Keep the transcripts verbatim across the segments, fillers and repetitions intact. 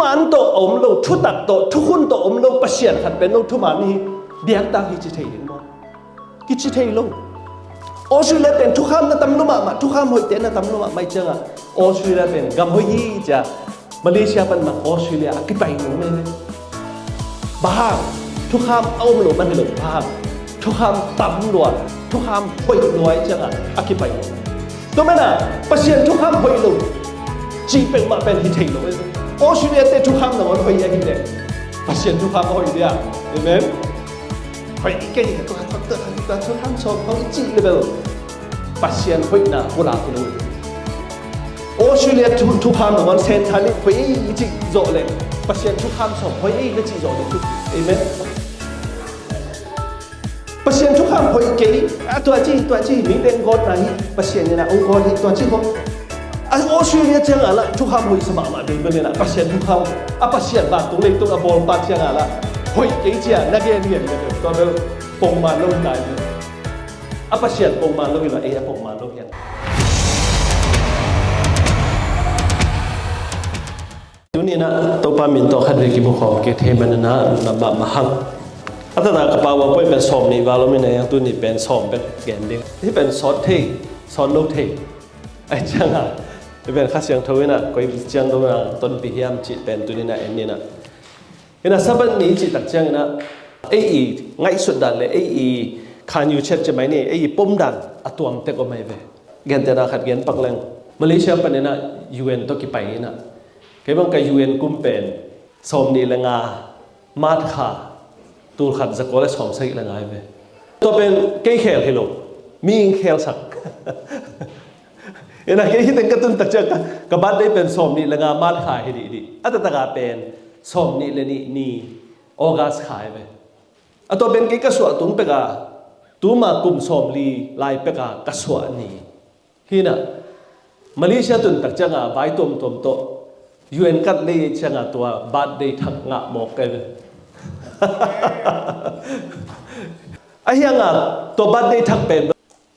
Thuman tawh a om lo, thutak tawh, thukhun tawh a om lo Pasian khat pen no thuman hi, biaktak hi ci thei ding maw? Kici thei lo. Australia pen thukham na tam lo mahmah, thukham hoihte na tam lo mahmah ih ciangah Australia pen gam hoih hi cia Malaysia pan mah Australia a kipai lo mene. Bang hang? Thukham a om lo man hi lo, bang hang? Thukham tam lua, thukham hoih lua ih ciangah a kipai lo. Tua mana Pasian thukham hoih lo cih peuhmah pen hi thei lo. Australia te thukham nangawn hoih ahi leh Pasian thukham a hoih dia. Amen. Hoih kei, tua, tua, tua, tua, tua, thukham sawm khong i cih level Pasian hoihna pulak hi lo. Australia thu, thukham nangawn Saint Thomas hoih ei i cih zawh leh Pasian thukham sawm hoih ei na cih zawh leh. Amen. Pasian thukham hoih kei, a tua ci, tua ci, mi teng gawtna hi, Pasian ina ong gawt hi, tua ci khong. A Australia ciang a lah thukham hoih sa mahmah ding bel ina Pasian thukham, a Pasian vantung leitung a bawlpa ciang a lah hoih kei cia na gen hian bel, tua bel pongman lo hi lai bel. A Pasian pongman lo hi lah, ei a pongman lo hian. Tuni ina Topa min tawh khat vei kimu khawm kik thei man ina na mahmah hang. A tata ka pau a poi pen sawm nih val om ina yang tuni pen sawm bek gen ding. Hi pen sawt thei, sawt lo thei. Ai cianga, hi pen Kha Siangtho ina koi ciang dong ina tonpi hiam cih pen tuni ina en ina. Ina Sabbath ni cih tak ciang ina ei i ngaihsut dan le ei i khanyu chet ci mai ni, ei i pom dan a tuam tek om ai ve. Gentehna khat gen pak leng, Malaysia pan ina U N tawh kipai ina. Kei bang ka U N kum pen sawm nih le nga March kha, tul khat za kua le sawm sagih le nga ai ve. Tua pen kei khel hi lo, mi in khelsak. Ina kei hi teng ka tun tak ciang ka, ka birthday pen sawm nih le nga March kha hi dih dih. A tatak a pen sawm nih le nih ni August kha ai ve. A tua pen kei ka suah tung pek a, tuma kum sawm li lai pek a ka suah ni. Hi ina, Malaysia tun tak cianga vai tuamtuam tawh U N kat lei cianga tua birthday thak ngah mawk kei ve. A hianga tua birthday thak pen,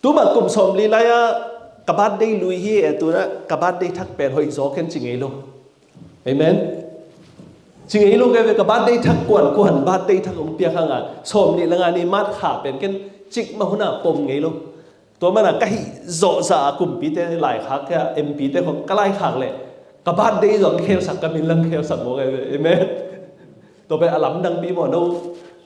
tuma kum sawm li lai-a ka birthday lui hi e, tuna ka birthday thak pen hoih zaw ken ci ngei lo. Amen. Ci ngei lo kei ve, ka birthday thak kuan kuan birthday thak ong piak hanga sawm nih le nga ni March kha pen ken cik mah huna pom ngei lo. Tua mana ka hih zawhzah a kumpite laikhak kei a M P te khong ka laikhak leh ka birthday zong khelsak, ka min lang khelsak maw kei ve. Amen. Tua pen a lamdangpi maw, no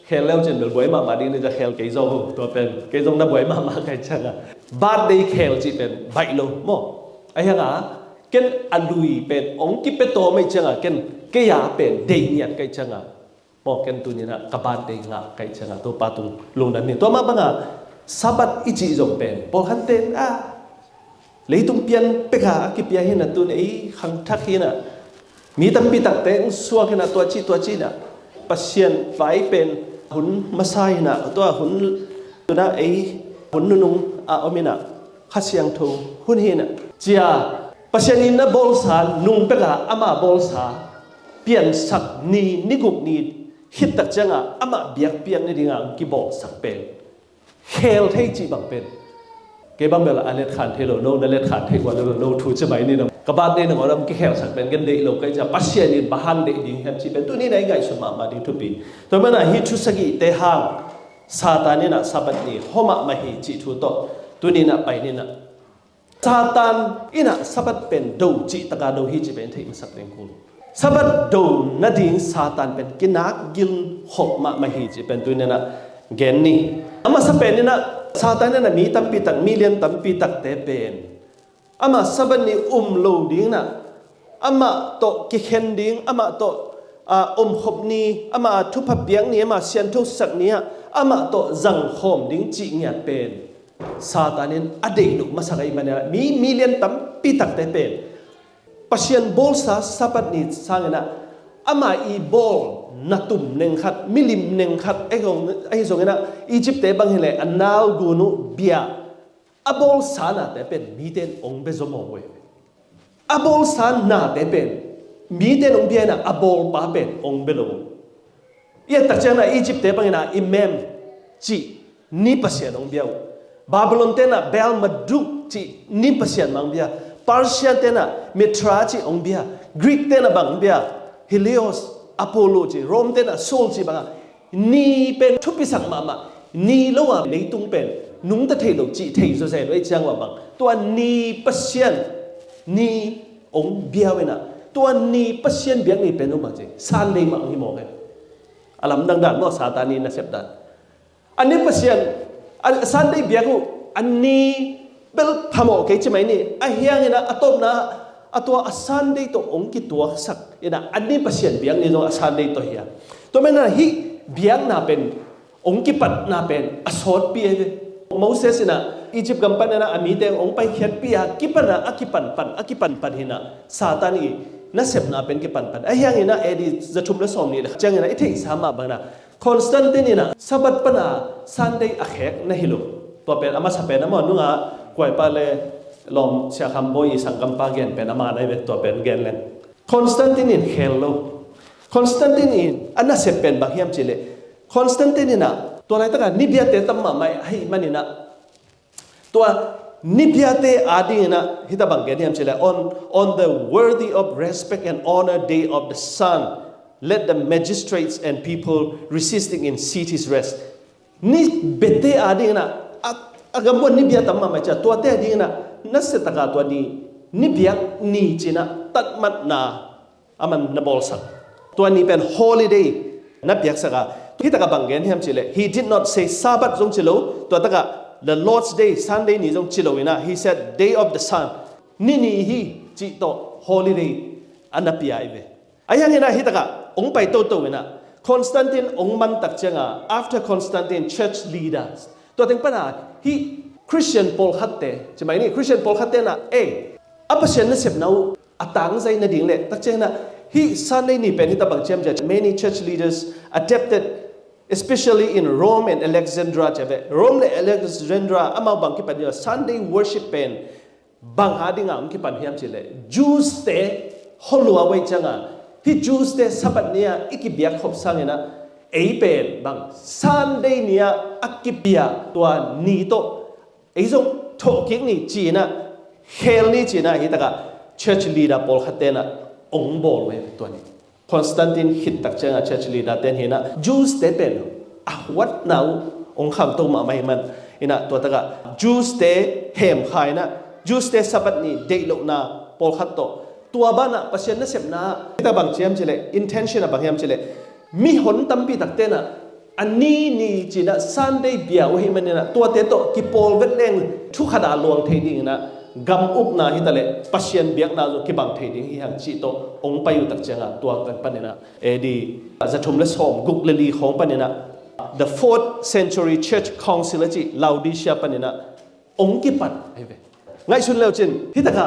khel leu cin bel buai mahmah ding ni, za khel kei zong ho, tua pen kei zong na buai mahmah kai cianga birthday khel cih pen baih lo maw. A hianga ken a lui pen ong kipia tawm ai cianga ken kei a pen deih ngiat kai cianga maw, ken tuni ina ka birthday ngah kai cianga Topa tung lungdam ni. Tua mah banga Sabbath i cih zong pen pawlkhatte a leitung pian peka a kipia hi ina, tun ei khangthak hi ina, mi tampi takte ong suak hi ina, tua ci tua ci ina, Pasian vai pen hun masa hi ina, tua hun tuna ei hun nunung a om ina, Kha Siangtho hun hi ina cia Pasian in na bawlsa nung peka ama bawlsa piansak ni, ni guk ni khit tak cianga ama biakpiak ni dinga kibawlsak pen khel thei cih bang pen. Kei bang bel a letkhan thei lo, no na letkhan thei kua lo, no thu ci mai ni na. Ka birthday nangawn a kikhelsak pen ken deih lo kai cia, Pasian in bang hang deih ding hiam cih pen tuni ina i ngaihsun mahmah ding thupi. Tua mana hi thu sagihte hang Satan ina Sabbath ni hawm mahmah hi cih thu tawh tuni ina pai ni ina. Satan ina Sabbath pen do cih taka do hi cih pen theih masak ding kul. Sabbath do nading Satan pen kinak gil khop mahmah hi cih pen tuni ina gen ni. A masa pen ina Satan ina mi tampi tak, million tampi takte pen ama Sabbath ni um lo ding ina, amah tawh kikhen ding, amah tawh, ah, omkhop ni, amah thupha piak ni, amah sianthosak ni ah amah tawh zangkhawm ding cih ngiat pen Satan in a deih loh masak ahih manin ah mi million tampi takte pen Pasian bawlsa Sabbath ni sangin ah ama i bawl na tum neng khat, milim neng khat ahi zong, ahi zongin ah Egypt-te bang hileh a nau gun uh bia a bawlsa nate pen mite in ong bia zaw mawk uh hi. A bawlsa nate pen mite in ong bia in ah a bawlpa pen ong bia lo. I et tak ciangin ah Egypt-te bangin ah Imam cih ni pasian ong bia uh. Babylon-te in ah Baal Marduk cih ni pasian mah ong bia. Persia-te in ah Mithra cih ong bia. Greek-te in ah bang ong bia? Helios, Apollo ci, Rome te in ah Sol ci bangah ni pen thupisak mahmah, ni lo a leitung pen nungta thei lo cih thei zawzen uh ei ciang uh ah bang, tua ni Pasian ni hong bia uh in ah, tua ni Pasian biak ni pen uh bang ci, Sunday mah hong hi mawk hi. A lamdang dan maw, Satan i nasep dan. A ni Pasian, a Sunday biak uh a ni bel phamawh kei ci mai ni, ahi hangin ah a tawpna a tua a Sunday tawh hong kituaksak in ah a ni Pasian biak ni zong a Sunday tawh hi a. Tua manin ah hih biakna pen hong kipatna pen a sawtpi ahi ve. Moses in ah Egypt gam panin ah a mite hong paikhiatpih a kipan ah a kipanpan a kipanpan hi in ah Satan i nasepna pen kipanpan. Ahi hangin ah A D za thum le sawm nih le khat ciangin ah i theihsa mah bangin ah Constantine in ah Sabbath pan a Sunday a khek na hi lo. Tua pen a masa pen a maw, nungah kuaipa le lawm Sia Kham Bawi i sanggampa gen pen a man ahi ve, tua pen gen leng. Constantine in khel lo. Constantine in a nasep pen bang hiam cih leh, Constantine in ah tua laitak a ni biate tam mahmah ahih manin ah tua ni biate adingin ah hih tak bang gen hiam cih leh, on, on the worthy of respect and honor day of the sun, let the magistrates and people residing in cities rest. Ni biate adingin ah, a, a gam uh ah ni bia tam mahmah ciang, tuate adingin ah nasia tak a tua ni, ni biak ni ci-in ah tatmatna a man na bawlsak. Tua ni pen holiday na piaksak a, hih tak a bang gen hiam cih leh, he did not say Sabbath zong ci lo, tua tak a the Lord's Day, Sunday ni zong ci lo in ah, he said day of the sun, ni ni hi cih tawh holiday a na pia hi ve. Ahi hangin ah hih tak a hong pai toto in ah, Constantine hong man tak ciang a, after Constantine, church leaders, tua teng pan a hih Christian pawlkhatte, ci mai ni, Christian pawlkhatte in ah, eh, a Pasian nasepna uh a tangzai nading leh, tak ciangin ah hih Sunday ni pen hih tak bang ci hiam cih leh, many church leaders adapted, especially in Rome and Alexandria ci a ve. Rome le Alexandria amau bang kipan hi a, Sunday worship pen bang ading a hong kipan hiam cih leh, Jews te hong lua uh ahih ciang a, hih Jews te Sabbath ni a i kibiak khop sangin ah ei pen bang Sunday ni a a kipia tua ni tawh ei zong thawhkik ni ci-in ah, khel ni ci-in ah, hih tak a church leader pawlkhatte in ah hong bawl uh hi tua ni. Constantine khit tak ciang a church leader te in ah Jews te pen a huatna uh hong khangto mahmah ahih manin ah, tua tak a Jews te hemkha in ah, Jews te Sabbath ni deih lohna pawlkhat tawh, tua banah Pasian nasepna ah hih tak bang ci hiam cih leh, intention ah bang hiam cih leh, mihon tampi takte in ah a ni ni ci-in ah Sunday bia uh ahih manin ah, tuate tawh kipawl vet leng thu khat a luang thei dingin ah, gam ukna hi ta leh Pasian biakna zong kibang thei ding hi hang cih tawh hong pai uh tak ciang a, tua kan panin ah A D za thum le sawm guk le li khawng panin ah, the fourth century church council a cih, Laodicea panin ah hong kipan ahi ve. Ngaihsun le uh cin, hih tak a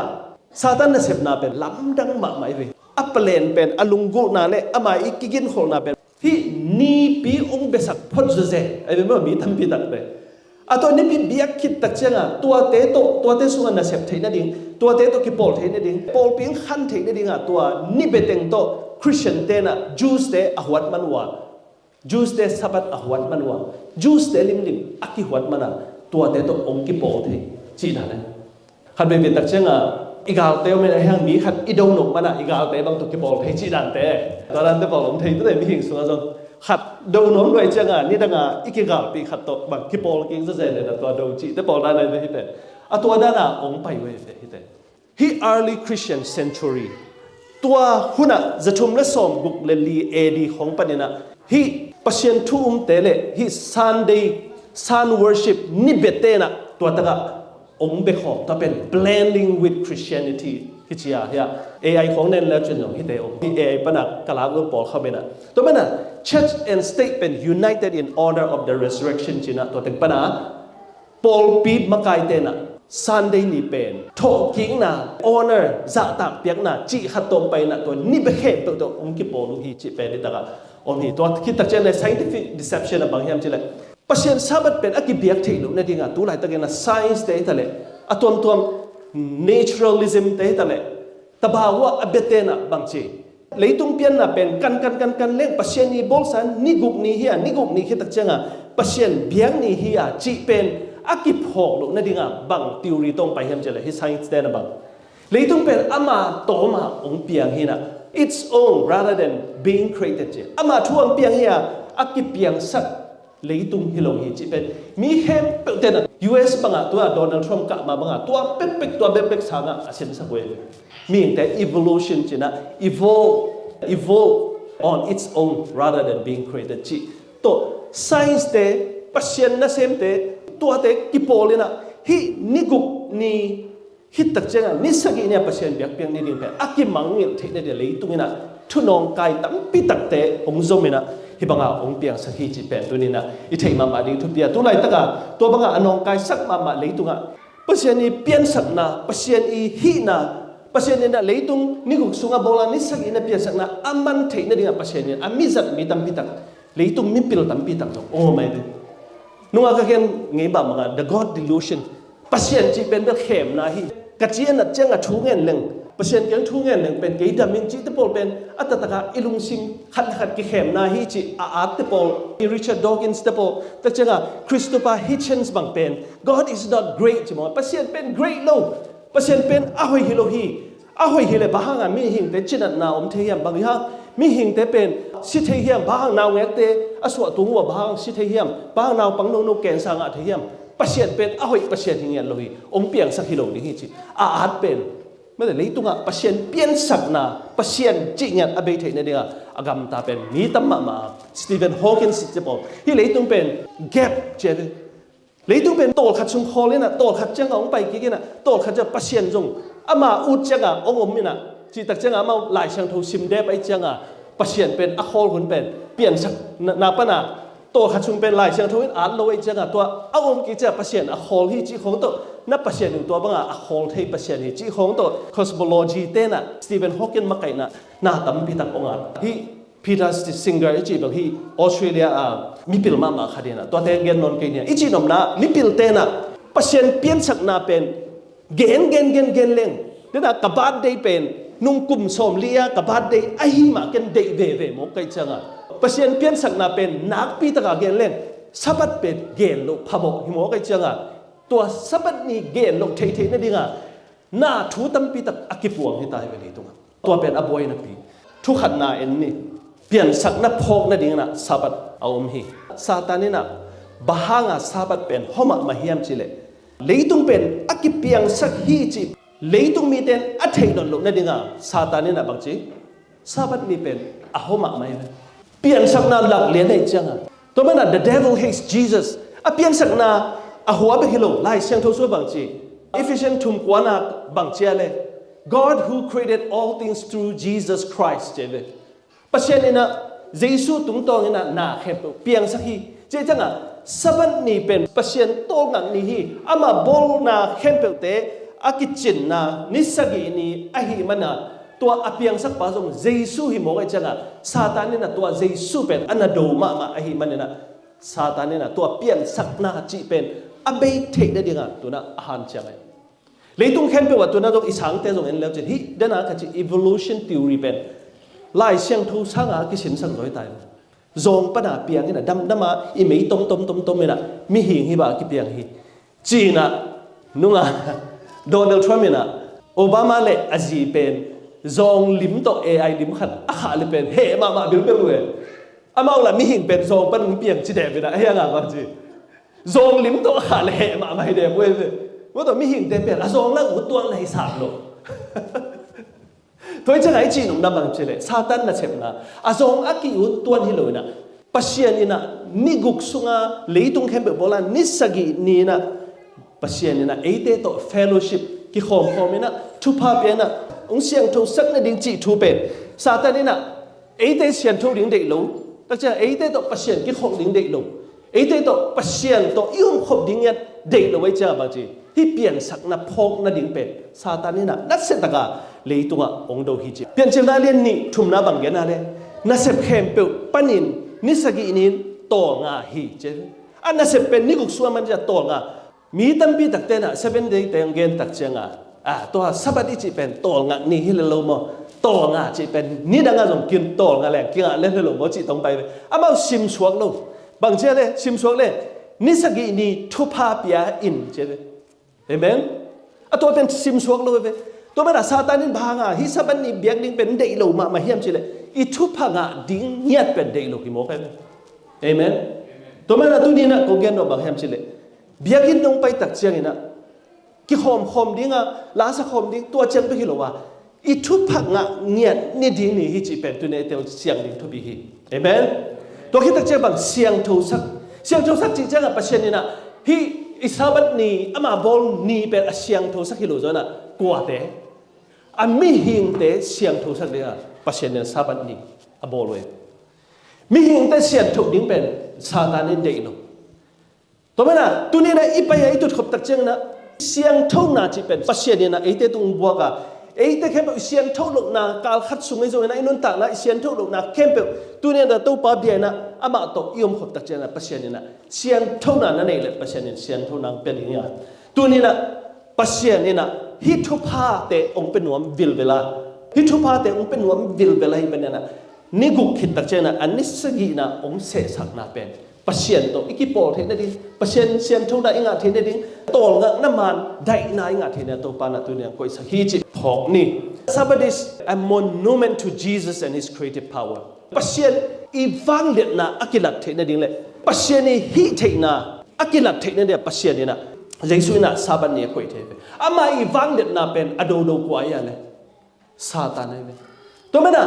Satan nasepna pen lamdang mahmah ahi ve. A plan pen, a lunggulhna le ama i kiginkholhna pen, hih nipi hong biasak phot zawzen ahi ve maw, mi tampi takte. A tua nipi biak khit tak ciang a, tuate tawh, tuate sungah nasep theih nading, tuate tawh kipawl theih nading, pawlpi hong khan theih nading a, tua ni bia teng tawh Christian te in ah Jews te a huat man uh a, Jews te Sabbath a huat man uh a, Jews te limlim a kihuat man a, tuate tawh hong kipawl thei cih dan ahi. Khat veivei tak ciang a, i galte om in ah, ahi hang mi khat i do nuam man a, i galte bang tawh kipawl thei cih dante, tua dante pawl om thei tuate mihing sungah zong. Khat do nuam lua ahih ciang a, nidang a i kigalpih khat tawh bang kipawl kik zawzen in ah, tua do cihte pawl dan ahi ve hihte. A tua dan a hong pai uh ahi ve hihte. Hih early Christian century, tua hun ah za thum le sawm guk le li A D khawng panin ah, hih Pasian thu umte le hih Sunday, sun worship ni biate in ah, tua tak a hong bia khawm, tua pen blending with Christianity kici a, hih A I khawng nen le uh cin zong hihte om. Hih A I pan a ka lak uh pawl khawm in ah, tua manin ah church and state pen united in honor of the resurrection ci-in ah, tua teng pan a pawlpi makaite in ah Sunday ni pen thawhkikna, honor, zahtak piakna cih khat tawh hong pai in ah, tua ni bia khempeuh tawh hong kipawl uh hi cih pen hih tak a om hi. Tua khit tak ciang a, scientific deception ah bang hiam cih leh, Pasian Sabbath pen a kibiak theih loh nading a, tu laitakin ah science te hi ta leh, a tuamtuam naturalism te hi ta leh, tabau ah a biate in ah bang ci, leitung pianna pen kan kan kan kan leng Pasian i bawlsa ni guk ni hi a, ni guk ni khit tak ciang a Pasian biak ni hi a cih pen a kiphawk loh nading a bang theory tawh hong pai hiam cih leh, hih science te in ah bang, leitung pen ama tawm a hong piang hi in ah, its own rather than being created ci. Amah thu hong piang hi a, a kipiangsak leitung hi lo hi cih pen mi khempeuh ten a, U S bangah tua Donald Trump kah mah bangah tua bekbek, tua bekbek sangah a sinsak uh hi. Mihingte evolution cih na, evolve, evolve on its own rather than being created cih. Tua science te, Pasian nasemte, tuate kipawl in a, hih ni guk ni khit tak ciangah ni sagih ni a Pasian biakpiak ni ding pen a kimangngilh theih nading a leitung in a thu nawngkai tampi takte hong zom in a, hih bangah hong piangsak hi cih pen tuni in a i theih mahmah ding thupi a, tu laitak a tua bangah a nawngkaisak mahmah leitungah Pasian i piansakna, Pasian i hihna, Pasian in a leitung ni guk sungah bawl a ni sagih ni a piansakna a man theih nading a Pasian in a mizat mi tampi tak, leitung mipil tampi tak zong om ahi ve. Nungah ka gen ngei mahmah a, the God delusion. Pasian cih pen bel khemna hi. Ka ci a nat ciangah thu ngen leng, Pasian kiang thu ngen leng pen kei dam ing cihte pawl pen a taktak a i lungsim khat le khat kikhemna hi cih a atte pawl, i Richard Dawkins te pawl, tak ciangah Christopher Hitchens bang pen God is not great ci maw, Pasian pen great lo, Pasian pen a hoih hi lo hi. A hoih hi leh bang hangah mihingte cinatna om thei hiam, bang hang mihingte pen si thei hiam, bang hang naungekte a suahtung uh a bang hang si thei hiam, bang hang naupang nono cancer ngah thei hiam? Pasian pen a hoih Pasian hi ngiat lo hi, hong piangsak hi lo ding hi ci. A at pen mate leitungah Pasian piansakna, Pasian cih ngiat a bei theih nadingah a gamta pen mi tam mahmah a, Stephen Hawking cih pawl. Hih leitung pen gap ci a ve. Leitung pen tawlkhat sung khawl in a, tawlkhat ciangah hong pai kik in a, tawlkhat ciangah Pasian zong ama ut ciangah hong om in a, cihtak ciangah amau Lai Siangtho sim dep ahih ciangah Pasian pen a khawl hun pen piansakna pan a, tawlkhat sung pen Lai Siangtho in at lo ahih ciangah tua a om kik ciangah Pasian a khawl hi cih khawng tawh, na Pasian in tua bangah a khawl thei Pasian hi cih khawng tawh cosmology te in a, Stephen Hawking makaihna na tampi tak hong at hi. Peter Singer i cih bel hi, Australia a mipil mahmah khat hi in a, tuate gen nawn kei ni a, i cih nopna mipilte in a Pasian piansakna pen gen gen gen gen leng, den a ka birthday pen nung kum sawmli a ka birthday ahi mah ken deih veve mawk ka hih ciangah, Pasian piansakna pen nakpi takah gen leng, Sabbath pen gen loh phamawh hi mawk ka hih ciangah, tua Sabbath ni gen loh theihtheih nadingah na thu tampi tak a kipuang hi ta hi ve leitungah. Tua pen a buainapi. Thu khatna en ni. Piansakna phawk nading in a Sabbath a om hi. Satan in a bang hangah Sabbath pen hawmah mah hiam cih leh, leitung pen a kipiangsak hi cih leitung mite in a theih nawn loh nadingah Satan in a bang ci, Sabbath ni pen a hawmah mah hi ve. Piansakna lak lian ahih ciangah. Tua manin a the devil hates Jesus. A piansakna a hua bek hi lo, Lai Siangtho sungah bang ci, Ephesians thum kuana bang ci a leh, God who created all things through Jesus Christ ci a ve. Pasian in a Jesu tungtawng in a na khempeuh piangsak hi. Cih ciangah Sabbath ni pen Pasian tawlngak ni hi. Amah bawlna khempeuhte a kicinna ni sagih ni ahih manin a, tua a piangsakpa zong Jesu hi mawk ahih ciangah, Satan in a tua Jesu pen a na do mahmah ahih manin a, Satan in a tua piansakna cih pen a bei theih nadingah tu in a a hanciam ahi. Leitung khempeuh ah tu in a zong i sangte zong en leu cin hih den a ka cih evolution theory pen Lai Siangtho sangah a kisinsak zaw hi ta hi. Zawng pan a piang in a, damdam a i mei tomtom tomtom in a, mihing hih bang a kipiang hi. Ci in a, nungah Donald Trump in a, Obama le a zi pen zawng lim tawh A I lim khat a khah leh pen heh mahmah bilbel uh e. Amau lah mihing pen zawng pan hong piang ci dep in a, a hiang a bang ci, zawng lim tawh a khah leh heh mahmah hi dep uh e. Mawtaw mihingte pen a zawng lah ut tuan lah hi sam lo. Tua hi ciangah i cih nopna bang ci leh, Satan nasepna a zawng a ki-ut tuan hi lo in a, Pasian in a ni guk sunga leitung khempeuh bawl a ni sagih ni in a, Pasian in a eite tawh fellowship kikhawmkhawm in a, thupha pia in a, hong siangthosak nading cih thu pen Satan in a eite siangtho ding deih lo, tak ciang eite tawh Pasian kikhawm ding deih lo, eite tawh Pasian tawh i omkhop ding ngiat deih lo ahih ciangah bang ci, hih piansakna phawk nading pen Satan in a nasia taka leitungah hong do hi ci. Piancilna lian nih thumna bang gen a leh, nasep khempeuh panin ni sagih ni in tawlnga hi ci. A nasep pen ni guk sung a man ciang tawlnga. Mi tampi takte in a Seven Day te hong gen tak ciangah, a, tua Sabbath i cih pen tawlngak ni hi lel lo maw, tawlnga cih pen nidangah zong kin tawlnga leng kingah lel hi lo maw cih tawh hong pai ve. Amau simsuak lo. Bang ci a leh, simsuak leh, ni sagih ni thupha pia in ci a ve. Amen. A tua pen simsuak lo ve. Tua mana Satan in bang hanga hih Sabbath ni biak ding pen deih lo mahmah hiam cihleh, i thupha ngah ding ngiat pen deih lo hi mawk hi. Amen. Tua mana tuni inah kong gen nuam bang hiam cihleh, biakinn nong pai tak cianginah kikhawmkhawm dinga lasa khawm ding tua ciang bek hi lo a, i thupha ngah ngiat ni ding ni hi cih pen tuni i tel siang ding thupi hi. Amen. Tua khit tak ciang bang siangthosak, siangthosak cih ciangah Pasian inah hih i Sabbath ni ama bawl ni pen a siangthosak hi lo zaw inah kuate, a mihingte siangthosak dingah Pasian in Sabbath ni a bawl uh e. Mihingte siangtho ding pen Satan in deih lo. Tua mana tuni inah i pai a i tutkhop tak cianginah siangthona cih pen Pasian inah eite tung buak a, eite khempeuh i siangtho lohna kal khat sung ei zonginah i nuntakna i siangtho lohna khempeuh tuni inah Topa bia inah amah tawh i omkhop tak cianginah Pasian inah siangthona na neih leh Pasian in siangthona hong pia ding hi a. Tuni inah Pasian inah hih thuphate hong pia nuam vilvel a, hih thuphate hong pia nuam vilvel ahih maninah ni guk khit tak cianginah a ni sagihna hong sehsakna pen Pasian tawh i kipawl theih nading, Pasian siangthona i ngah theih nading, tawlngakna maan daihna i ngah theih nading Topa inah tuni a koihsak hi cih phawk ni. Sabbath is a monument to Jesus and his creative power. Pasian i vangliatna a kilat theih nading le Pasian i hih theihna a kilat theih nading a Pasian inah Jesu inah Sabbath ni a koih thei ve. Amah i vangliatna pen a dodo kua ia le Satan ahi ve. Tua mana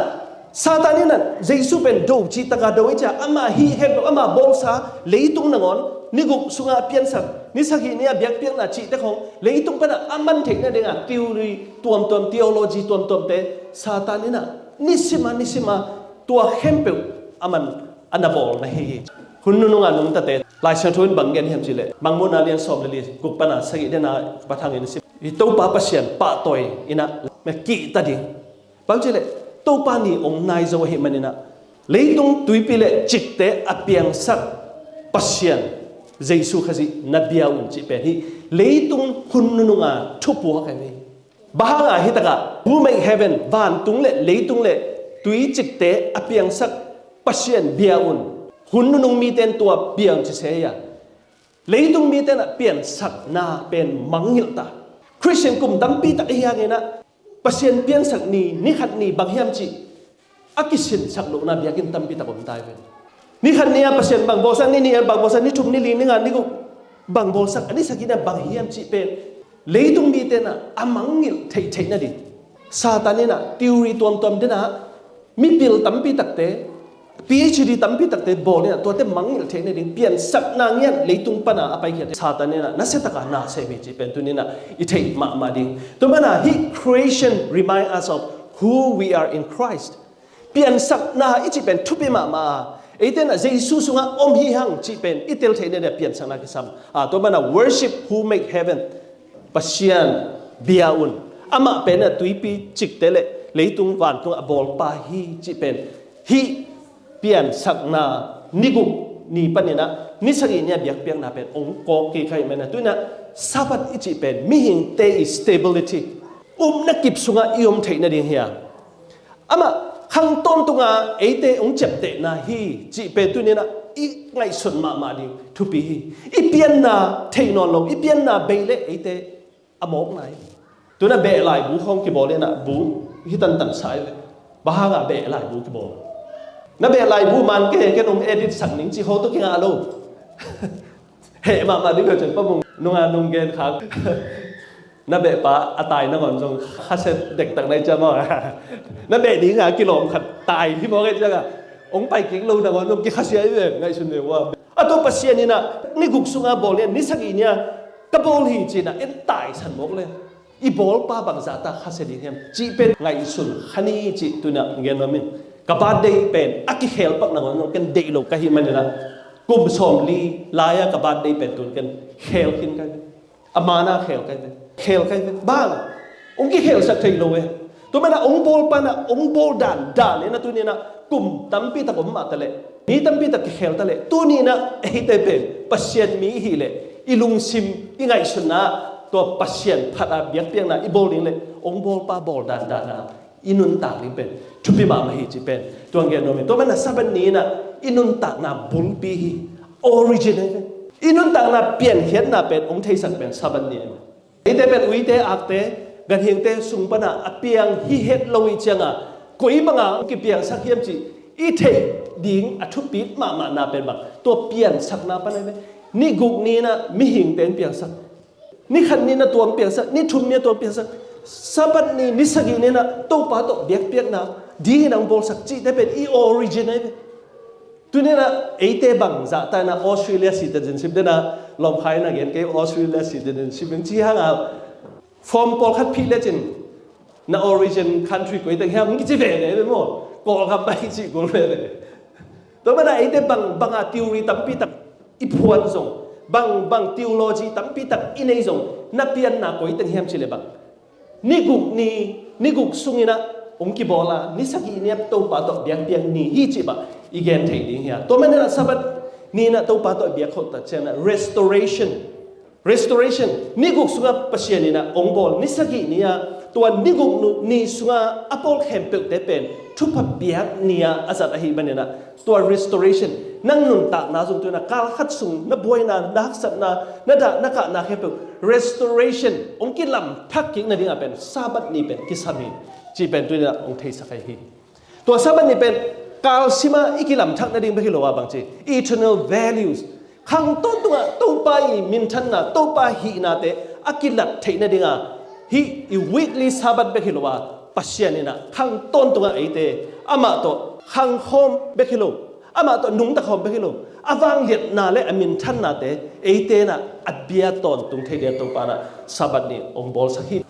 Satan inah Jesu pen do cih taka do i cia, amah hih khempeuh amah bawlsa leitung nangawn ni guk sungah a piansak, ni sagih ni a biakpiakna cihte khong leitung panah a man theih nadinga theory tuamtuam, theology tuamtuamte Satan inah nisima nisima tua khempeuh a man a na bawl na hi hi. Hun nununga nungtate Lai Siangtho in bang gen hiam cihleh, Mangmuhna lian sawm le li, guk pana sagih dena pathangin a sim. Hi Topa Pasian pahtawi inah mekihta ding. Bang cihleh Topa ni hong nai zo ahih maninah leitung tuipi le cikte a piangsak Pasian Jesu Khazih na bia un cih pen hi leitung hun nununga thupuak ahi ve. Bang hanga hih takah who make heaven, vantung le leitung le tuicikte a piangsak Pasian bia un, hun nunung mite in tua bia un ci se hia? Leitung mite inah piansakna pen mangngilh ta. Khristian kum tampi tak ahi hanginah Pasian piansak ni, ni khat ni bang hiam cih a kisinsak lohna biakinn tampi tak om ta hi ve. Ni khat ni a Pasian bang bawlsak, ni nih a bang bawlsak, ni thum, ni li, ni nga, ni guk bang bawlsak, a ni sagih ni a bang hiam cih pen leitung mite inah a mangngilh theihtheih nading Satan inah theory tuamtuam dena mipil tampi takte, PhD tampi takte bawl inah tuate mangngilh theih nading piansakna ngiat leitung pana a paikhiat Satan inah nasiataka na sem hi cih pen tuni inah i theih mahmah ding. Tua mana hih creation remind us of who we are in Christ. Piansakna i cih pen thupi mahmah a, eite inah Jesu sungah om hi hang cih pen i tel theih nading a piansakna kisam a, tua mana worship who make heaven. Pasian bia un. Amah pen a tuipi cikte le leitung vantung a bawlpa hi cih pen hih piansakna ni guk ni paninah ni sagih ni a biakpiakna pen hong kawk kik ahih maninah tu inah Sabbath i cih pen mihingte i stability, upna kip sungah i om theih nading hi a, amah khang tawntunga eite hong ciaptehna hi cih pen tuni inah i ngaihsun mahmah ding thupi hi. I pianna thei nawn lo, i pianna bei le eite a mawkna hi. Tu inah beh laibu khawng kibawl inah bu hi tantan sa hi ve. Bang hanga beh laibu kibawl? Na beh laibu man ke, ken hong edit sak ning cih khawng tawh kingah lo. Heh mahmah ding hi cun Pa Mung nunga nung gen khak. Na behpa a tai nangawn zong khasia dektak na hi cia maw? Na beh dinga kilawm khat tai hi maw, ngaih cianga hong pai kik lo nangawn zong kikhasia hi ve, ngaihsun ve ua. A tua Pasian inah ni guk sunga bawl in ni sagih nia ka bawl hi cinah en taisan mawk le i bawlpa bangzah ta khasia ding hiam cih pen ngaihsun kha ni cih tu inah gen nuam ing. Ka birthday pen a kikhel pak nangawn zong ken deih lo ka hih maninah kum sawmli lai-a ka birthday pen tun ken khel khin ka hi. A mana khel kai ve, khel kai ve. Bang hong kikhelsak thei lo e. Tua mana hong bawl pana hong bawl dan dan e na tuni inah kum tampi tak om mah taleh, mi tampi tak kikhel taleh, tuni inah eite pen Pasian mi ihih leh i lungsim i ngaihsunna tua Pasian phat a biakpiakna i bawl ding leh hong bawlpa bawl dan dan a i nuntak ding pen thupi mahmah hi cih pen tua gen nuam ing. Tua mana Sabbath ni inah i nuntakna bulpi hi, origin hi ve. I nuntakna piankhiatna pen hong theisak pen Sabbath ni hi ve. Eite pen uite akte ganhingte sung pana a piang hi het lo i cianga koi banga kipiangsak hiam cih i theih ding a thupit mahmahna pen bang, tua piansakna pana hi ve. Ni guk ni-in ah mihingte in piangsak, ni khat ni-in ah tua hong piangsak, ni thum ni-in ah tua hong piangsak, Sabbath ni, ni sagih ni-in ah Topa tawh biakpiakna dingin ah hong bawlsak cihte pen i origin ahi ve. Tuni-in ah eite bang zahta-in ah Australia citizenship den ah lawmkha in ah gen kei, Australia citizenship in ci hang a form pawlkhat phih lecin na origin country koi teng hiam hong kici veve ve maw? Kawlgam pai cih kul veve. Tua mana eite bang, banga theory tampi tak i phuan zong, bang, bang theology tampi tak i nei zong, na pianna koi teng hiam cih leh bang, ni guk ni, ni guk sungin ah hong kibawl a, ni sagih ni-ah Topa tawh biakpiak ni hi cih bang i gen thei ding hi a. Tua manin ah Sabbath ni-in ah Topa tawh biak khol ta ciangin ah restoration, restoration, ni guk sungah Pasian in ah hong bawl, ni sagih ni-ah tua ni guk nu-, ni sungah a pawl khempeuhte pen thupha biak ni-ah a zat ahih manin ah tua restoration, nang nuntakna zong tu-in ah kal khat sung na buaina, na haksatna, na dah na kahna khempeuh restoration hong kilamthak kik nadingah pen Sabbath ni pen kisam hi cih pen tu-in ah hong theisak ahi hi. Tua Sabbath ni pen kalsima i kilamthak nading bek hi lo a bangci, eternal values, khang tawntungah Topa i minthanna, Topa hihnate a kilat theih nadinga hih i weekly Sabbath bek hi lo a, Pasian in ah khang tawntungah eite amah tawh khangkhawm bek hi lo, amah tawh nungtakhawm bek hi lo, a vangliatna le a minthannate eite in ah a bia tawntung thei dia Topa in ah Sabbath ni hong bawlsak hi.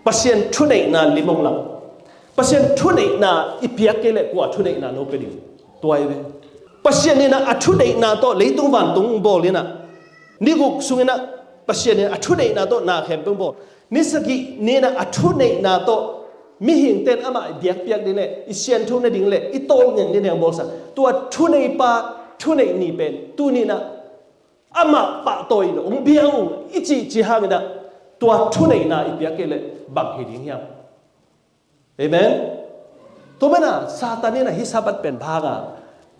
Pasian thuneihna lim hong lang. Pasian thuneihna i piak kei leh kua thuneihna no pia ding? Tua hi ve. Pasian in ah a thuneihna tawh leitung vantung bawl in ah, ni guk sungin ah Pasian in ah a thuneihna tawh na khempeuh bawl, ni sagih ni-in ah a thuneihna tawh mihingte in amah i biakpiak ding le i siantho nading le i tawlngen ding hong bawlsak tua thuneipa, thuneih ni pen tuni-in ah amah pahtawi in hong bia ung i cihcih hangin ah tua thuneihna i piak kei leh bang hi ding hiam? Amen. Tua mana Satan in ah hih Sabbath pen bang hanga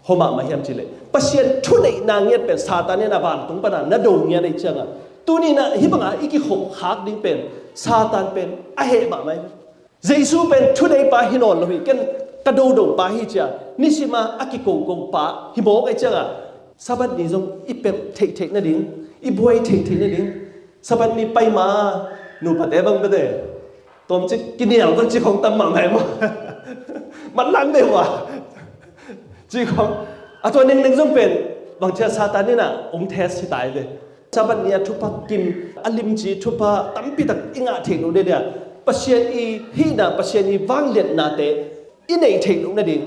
hua mahmah hiam cih leh Pasian thuneihna ngiat pen Satan in ah vantung pana na do ngiat ahih cianga tuni-in ah hih banga i kikhop khak ding pen Satan pen a heh mahmah hi. Jesu pen thuneipa hi nawn lo hi, ken ka dodo pa hi cia nisima a kikoko pa hi mawk ahih cianga Sabbath ni zong i pemh theihtheih nading, i buai theihtheih nading. Sabbath ni pai ma nupate bang bete tawmcik kinial bang cik hong tam mahmah hi maw? Manlang deuh a cik hong, a tua nengneng zong pen bang cia Satan in ah hong test hi ta hi ve. Sabbath ni-a thupha kim, a limci thupha tampi tak i ngah theih loh dia dia Pasian i hihna, Pasian i vangliatnate i neih theih loh nading,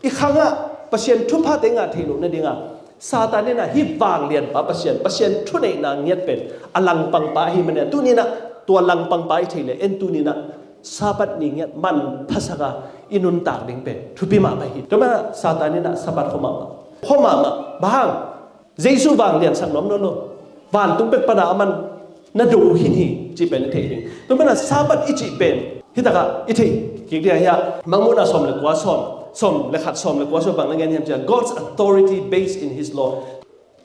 i khangah Pasian thuphate i ngah theih loh nadinga Satan in ah hih vanglianpa Pasian, Pasian thuneihna ngiat pen a langpangpa ahih manin ah tuni-in ah tua langpangpa i theih leh en tuni-in ah Sabbath ni ngiat manphasak a i nuntak ding pen thupi mahmah hi. Tua mana Satan in ah Sabbath hua mahmah, hua mahmah. Bang hang? Jesu vangliansak nuam nawn lo. Vantung pek pana aman na do uh hin hi cih pen i thei ding. Tua mana Sabbath i cih pen hih takah i thei kik ding ahi a, Mangmuhna sawm le kua sawm, sawm le khat, sawm le kua sawm bang na gen hiam cia, God's authority based in his law.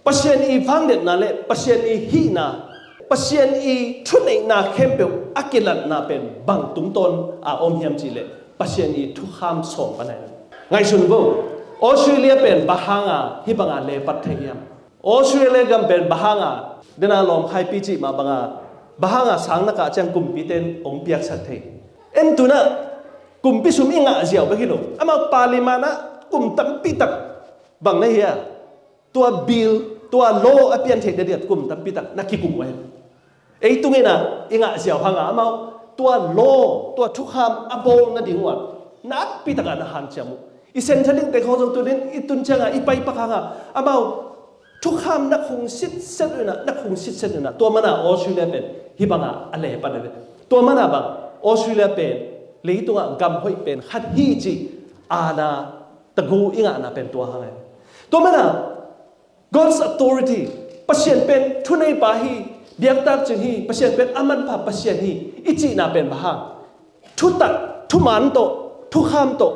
Pasian i vangliatna le Pasian i hihna, Pasian i thuneihna khempeuh a kilatna pen bang tungtawn a om hiam cih leh Pasian i thukham sawm pana hi. Ngaihsun vo, Australia pen bang hanga hih banga lepat thei hiam? Australia gam pen bang hanga, dena lawmkhaipi cih mah banga, bang hanga sang na kah ciang kumpite in hong piaksak thei? En tu-in ah kumpi sum i ngah ziau bek hi lo, amau parliament ah kum tampi tak bang na hi a, tua bill, tua law a pian theih nadinga kum tampi tak na kikum uh ahi. Ei tungin ah i ngah ziau hanga amau tua law, tua thukham a bawl nading uh ah nakpi taka na hanciam uh. I Centrelink te khawng zong tunin i tun cianga i paipak hanga amau thukham na khung sitset uh inah, na khung sitset uh inah, tua mana Australia pen hih banga a lepat ahi ve. Tua mana bang Australia pen leitungah gam hoih pen khat hi cih aana tagu i ngahna pen tua hang ahi ve. Tua mana God's authority, Pasian pen thuneipa hi, biaktak cing hi, Pasian pen a manpha Pasian hi i cihna pen bang hang? Thutak, thuman tawh, thukham tawh,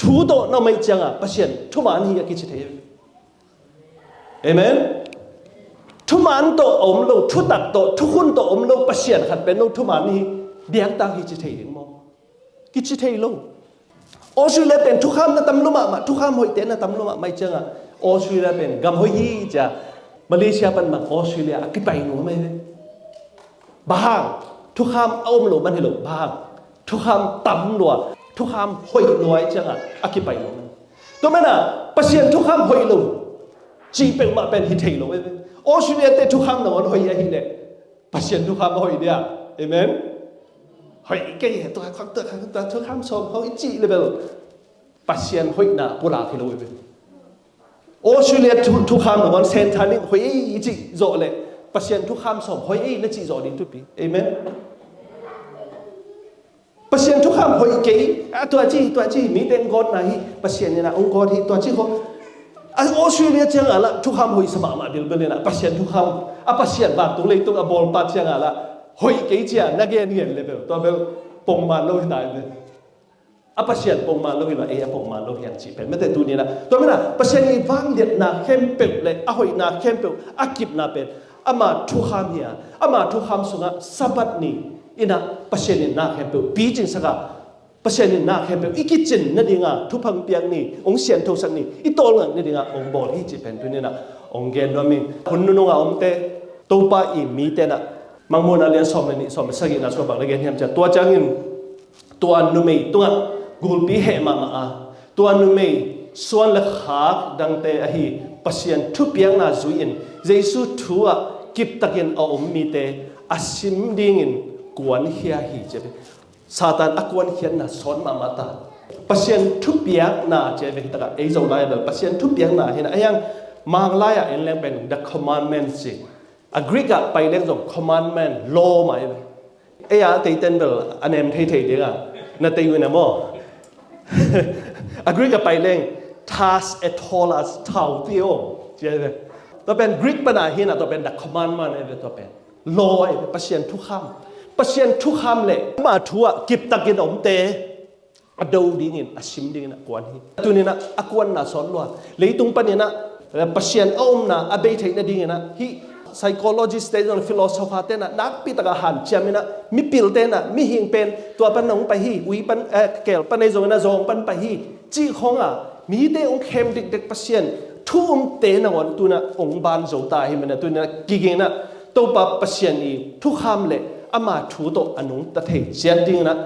thu tawh na om ahih cianga Pasian thuman hi a kici thei. Amen. Thuman tawh a om lo, thutak tawh, thukhun tawh a om lo Pasian khat pen lo thuman hi. biaktak hi ci thei ding maw? Kici thei lo. Australia pen thukham na tam lua mahmah, thukham hoihte na tam lua mahmah ih ciangah Australia pen gam hoih hi cia, Malaysia pan bang Australia a kipai nuam ahi ve. Bang hang? Thukham a om lo man hi lo, bang hang? Thukham tam lua, thukham hoih lua ih ciangah a kipai nuam. Tua mana Pasian thukham hoih lo cih peuhmah pen hi thei lo ahi ve. Australia te thukham nangawn hoih ahih leh Pasian thukham a hoih dia. Amen. Hoih kei he tua khang tua khang tua thukham sawm khawng i cih le bel Pasian hoihna pulak hi lo i ve. Australia thu, thukham nangawn Saint Than in hoih ei i cih zawh le Pasian thukham sawm hoih ei na cih zawh ding thupi. Amen. Pasian thukham hoih kei a tua ci tua ci mite gawtna hi. Pasian ina ong gawt hi tua ci khawng a Australia ciangah lah thukham hoih sa mahmah bilbil ina Pasian thukham a Pasian vantung leitung a bawlpa ciangah lah hoih kei cia na gen gen le bel tua bel pongman lo hi ta i ve. A Pasian pongman lo hi lo, ei a pongman lo hiang cih pen mete tu ni na tua mina Pasian i vangliatna khempeuh le a hoihna khempeuh a kipna pen ama thukham hi a, ama thukham sungah Sabbath ni ina Pasian in na khempeuh picing saka Pasian in na khempeuh i kicin nadinga thuphang piak ni, ong sianthosak ni, i tawlngak nadinga ong bawl hi cih pen tu ni na ong gen nuam ing. Hun nununga omte Topa i mite na Mangmuhna lian sawm le nih sawm le sagihna sua bang le gen hiam cia tua ciangin tua numei tungah gulpi heh mahmah a, tua numei suan le khak dangte ahi Pasian thupiakna zui-in Jesu thu ah kiptakin a om mite a sim dingin kuankhia hi cia ve. Satan a kuankhiatna sawt mahmah ta. Pasian thupiakna cia ve hi takah ei zo lai a bel Pasian thupiakna hi na a hiang mang lai ah en leng pen the commandment ci. A Greek ah pai leng zong commandment, law mah hi ve. Ei a teiten bel a nem thei thei ding a na tei uh na maw? A Greek ah pai leng tas etolas tau theo cia hi ve. Tua pen Greek pana hi na tua pen the commandment hi ve tua pen. Law hi ve Pasian thukham. Pasian thukham le ama thu ah kiptakin omte a do dingin a sim dingin a kuan hi. Tuninah a kuanna sawt lua leitung paninah Pasian a omna a bei theih nadinginah hih psychologist te zong philosopher tenah nakpi takah hanciaminah mipil tenah mihing pen tua pan hong pai hi, ui pan, eh, keel pan ei zonginah zawng pan pai hi cih khawngah mite hong khem dikdek Pasian thu umte nangawn tunah hong ban zo ta hi manah tuninah kiginginah Topa Pasian i thukham le ama thu tawh a nungta thei ciat dinginah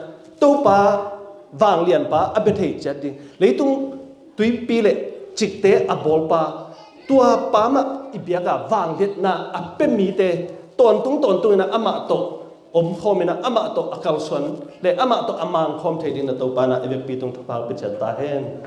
Topa vanglianpa a bia thei ciat ding. Leitung tuipi le cikte a bawlpa tua pa mah i biaka vangliatna a pia mite tawntung tawntunginah amah tawh omkhawminah amah tawh a kalsuan le amah tawh a mangkhawm thei dinginah Topa na i vekpi tung thupha pia ciat ta hen.